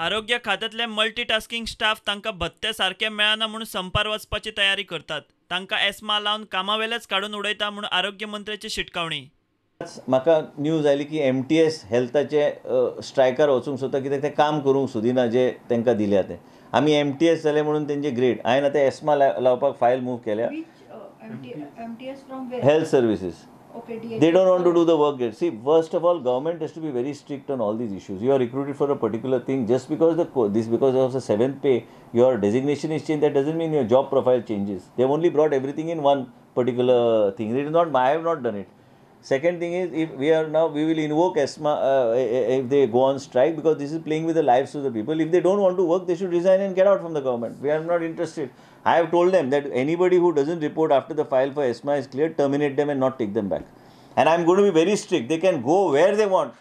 आरोग्य खात्यांतले multitasking staff तांकां भत्ते सारके मेळना म्हूण संपार वचपाची तयारी करतात. तांकां एस्मा लावन कामावेलेच काडून उडयता म्हूण आरोग्य मंत्र्याची शिटकावणी. म्हाका न्यूज आयली की MTS हेल्थाचे स्ट्रायकार वचूंक सोदता कित्याक ते काम करूंक सोदिना जे तांकां दिल्या ते. आमी MTS जाले म्हणून तेंचे ग्रेड हांवें आतां एस्मा लावपाक फायल मूव केल्या. Health services. Okay, They don't want to do the work. See, first of all, government has to be very strict on all these issues. You are recruited for a particular thing. Just because because of the 7th pay, your designation is changed, that doesn't mean your job profile changes. They've only brought everything in one particular thing. It is not. I have not done it. Second thing is, if we are now, we will invoke ESMA if they go on strike, because this is playing with the lives of the people. If they don't want to work, they should resign and get out from the government. We are not interested. I have told them that anybody who doesn't report after the file for ESMA is cleared, terminate them and not take them back. And I am going to be very strict. They can go where they want.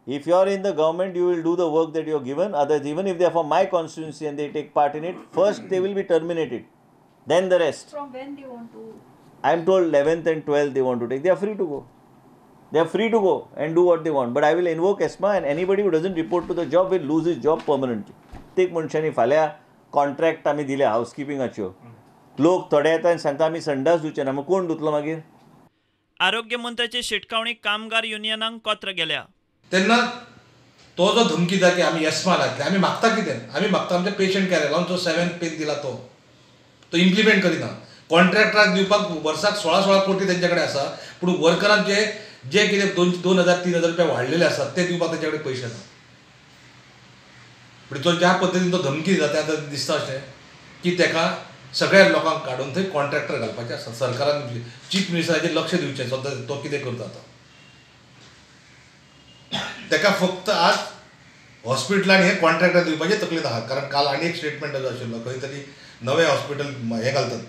If you are in the government, you will do the work that you are given. Others, even if they are from my constituency and they take part in it, first they will be terminated, then the rest. From when they want to? I am told 11th and 12th they want to take. They are free to go. They are free to go and do what they want. But I will invoke ESMA, and anybody who doesn't report to the job will lose his job permanently. प्रत्येक मनशांनी फाल्यां contract आमी दिल्या हावसकिपिंगाच्यो, लोक थोडे येता आनी सांगता आमी संडास धुवचे ना, मग कोण धुतलो मागीर? आरोग्य मंत्र्याची शिटकावणी कामगार युनियनांक कोत्र गेल्या. तेन्ना तो जो धमकी दिता की आमी एस्मा लायतले, आमी मागता कितें? आमी मागता आमच्या पेशंट कॅर लावन जो 7th पे दिला तो तो इम्प्लिमेंट करिना. कॉन्ट्रॅक्टराक दिवपाक वर्साक 16-16 कोटी तेंच्या कडेन आसा, पूण वर्करांचे जे कितें 2-2 हजार 3 हजार रुपया वाडलेले आसात ते दिवपाक तेंच्या कडेन पयशे ना. पूण तो ज्या पद्दतीन तो धमकी दिता ते आतां दिसता अशें की तेका सगळ्या लोकांक काडून थंय कॉन्ट्रॅक्टर घालपाचें आसा. सरकारान चीफ मिनिस्टराचेर लक्ष दिवचें सद्दां तो कितें करता तो. तेका फक्त आज हॉस्पिटलान हे कॉन्ट्रॅक्टर दिवपाचें तकलेंत आहा. कारण काल आनी एक स्टेटमेंट जो आशिल्लो, खंय तरी नवें हॉस्पिटल हें घालतात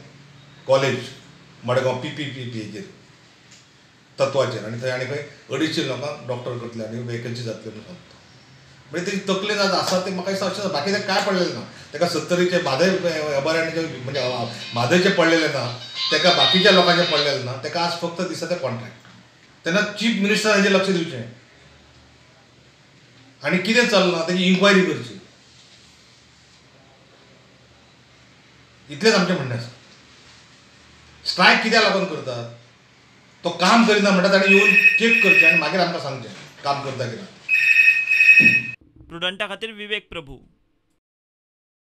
कॉलेज मडगांव PPP हेजेर तत्वाचेर, आनी थंय आनी खंय 250 लोकांक डॉक्टर करतले आनी वेकन्सी जातली म्हणून सांगता. म्हणजे तेजी तकलेन आज आसा तें म्हाका दिसता अशें, बाकी तें कांय पडलेलें ना. तेका सत्तरीचे म्हादय अभयारण्याचे म्हणजे म्हादयचें पडलेलें ना, तेका बाकीच्या लोकांचें पडलेलें ना, तेका आज फक्त दिसता तें कॉन्ट्रॅक्ट. तेन्ना चीफ मिनिस्टर हाजेर लक्ष दिवचें आनी कितें चल्लां तेजी इन्क्वायरी करची, इतलेंच आमचें म्हणणें आसा. स्ट्रायक कित्याक लागून करतात? तो काम करिना म्हणटा ताणें येवन चॅक करचें आनी मागीर आमकां सांगचें काम करता की ना. प्रुडंटा खातीर विवेक प्रभू.